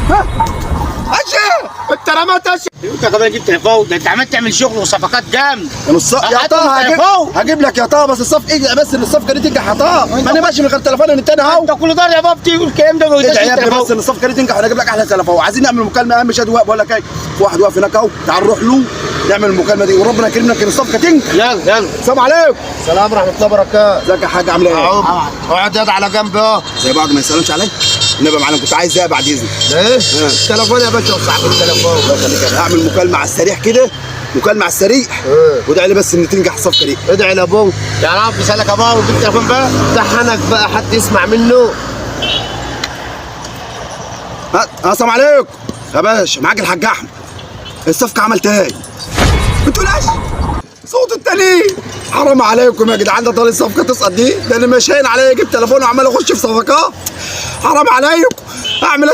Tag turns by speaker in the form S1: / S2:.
S1: ها اشي
S2: انت رميت اشي. انت كمان جبت تليفون، ده انت عمال تعمل شغل وصفقات جامد.
S1: يا نص يا
S2: هات
S1: طه،
S2: التليفون.
S1: هجيب لك يا طه، بس الصف ايه بس ان الصفقة دي تنجح يا طه، ما انا ماشي من غير تليفون انا التاني اهو.
S2: انت كل ده يا بابا تيجي الكلام ده ما
S1: ادعي
S2: يقدرش
S1: يا ابني بس
S2: التليفون.
S1: ان الصفقة دي تنجح وانا اجيب لك احلى تليفون. عايزين نعمل مكالمة اهم شاد واقف، بقول لك ايه، في واحد واقف هناك اهو، تعال نروح له نعمل المكالمة دي وربنا يكرمنا كان الصفقة تنجح.
S2: يلا يلا.
S1: السلام عليكم.
S3: السلام ورحمة الله وبركاته.
S1: ازيك يا حاج، عامل ايه؟
S3: اقعد يد على جنب اهو.
S1: زي بعض، ما يسالوش عليا النبي يا معلم، كنت عايز ايه بعد اذنك؟
S3: ايه؟ التليفون يا باشا وصاحب التليفون.
S1: الله يخليك، انا هعمل مكالمة على السريع كده، مكالمة على السريع.
S3: ايه؟
S1: وادعي لي بس ان تنجح الصفقة دي.
S3: ادعي لابوك.
S2: يا رب سالك يا بابا وجبت التليفون بقى.
S3: امتحنك بقى حد يسمع منه.
S1: ها السلام عليكم يا باشا، معاك الحاج احمد. الصفقة عملتها ايه؟ بتقول ايش؟ صوت التاني. حرام عليكم يا جدعان، ده طالع الصفقة تسقط دي، ده انا مش هين عليا اجيب تليفون وعمال اخش في صفقات. حرام عليكم. اعمل